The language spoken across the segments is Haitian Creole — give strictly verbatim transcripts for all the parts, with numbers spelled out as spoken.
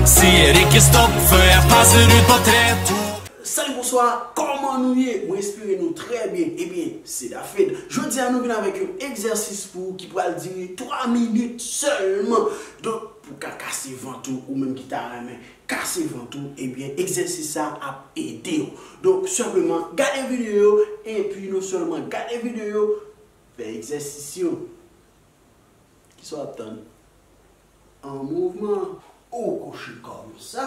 Si Eric Stop fè pase de pòtrè tou. Salut, bonsoir, kòman nou ye? Mwen espere nou trè byen. Ebyen, se Dafed. Jodi a nou vin avèk yon egzèsis pou ou ki pral dire twa minit sèlman. Donk, pou ka kase vant ou, ou menm ki ta renmen kase vant ou, ebyen, egzèsis sa ap ede w. Donk, senpleman, gade videyo yo, epi non sèlman gade videyo yo, fè egzèsis yo. Kisa w ap tann? An mouvman. Ou kouche kòmsa.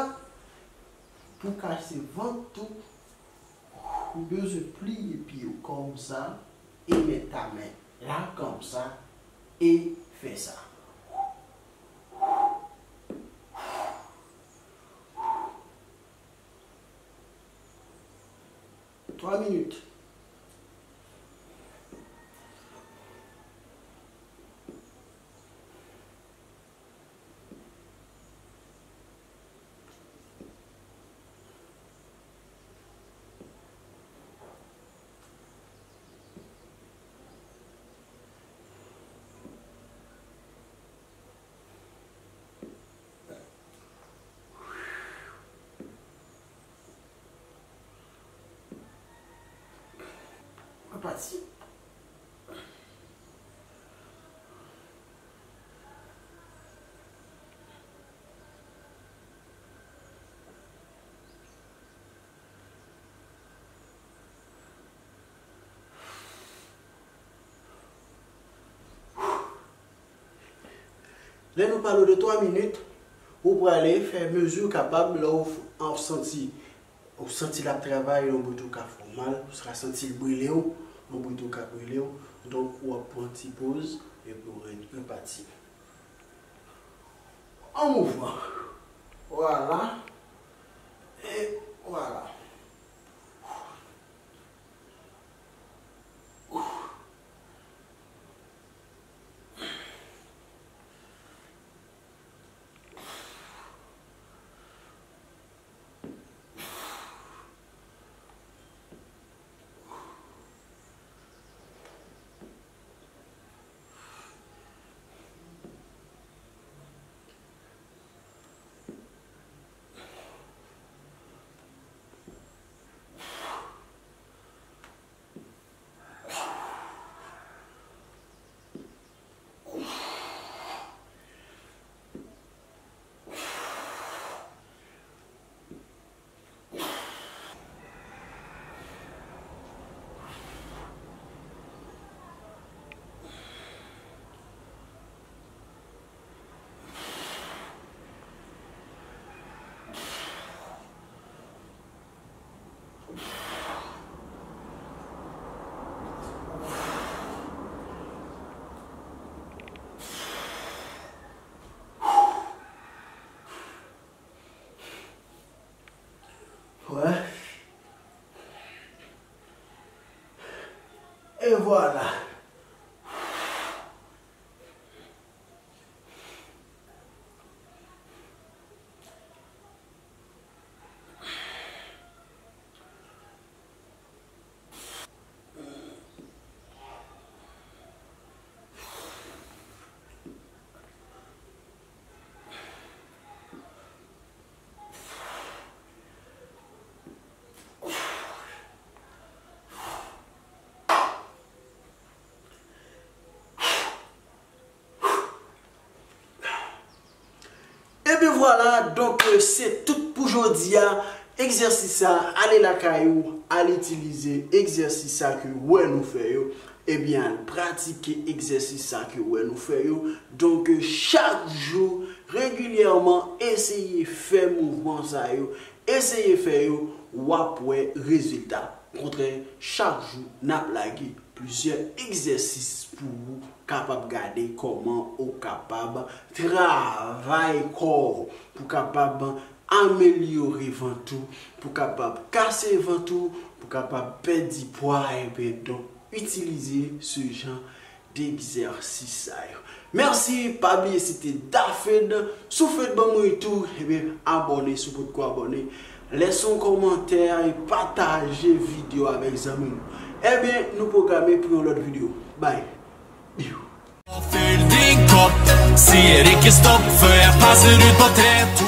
Pou kase vant ou, ou bezwen pliye pye w kòmsa e met ta men la kòmsa e fè sa. Twa minit. Mwen pati. Lè nou pale w de twa minit, ou prale fè mezi w kapab lè w f-, w santi, ou santi l ap travay, yon bout ou ka fè w mal, ou ka santi l brile w, yon bout ou ka brile w. Donk, w ap pran ti poz, epi w re-, repati. An mouvman. Vwala. E vwala. Wè. E vwala. Ebyen vwala, donk, euh, se tout pou jodi a. Egzèsis sa, ale lakay ou, al itilize egzèsis sa ke w wè nou fè yo. Ebyen, al pratike egzèsis sa ke w wè nou fè yo. Donk, euh, chak jou, regilyèman, eseye fè mouvman sa yo. Eseye fè yo, w ap wè rezilta. Okontrè, chak jou n ap lage plizyè egzèsis pou ou kapab gade kòman ou kapab travay kò w, pou kapab amelyore vant ou, pou kapab kase vant ou, pou kapab pèdi pwa, enben, donk, itilize se jan de egzèsis sa yo. Mèsi, pa bliye se te Dafed. Si w fèk ban mwen tou, ebyen, abòne si w potko abòne. Lèse yon kòmantè e pataje videyo avèk zanmi nou. Ebyen, nou pwograme pou yon lòt videyo. Bye. Biw. Fè l di kòb, si Eric Stop fè pase de pòtrè tou.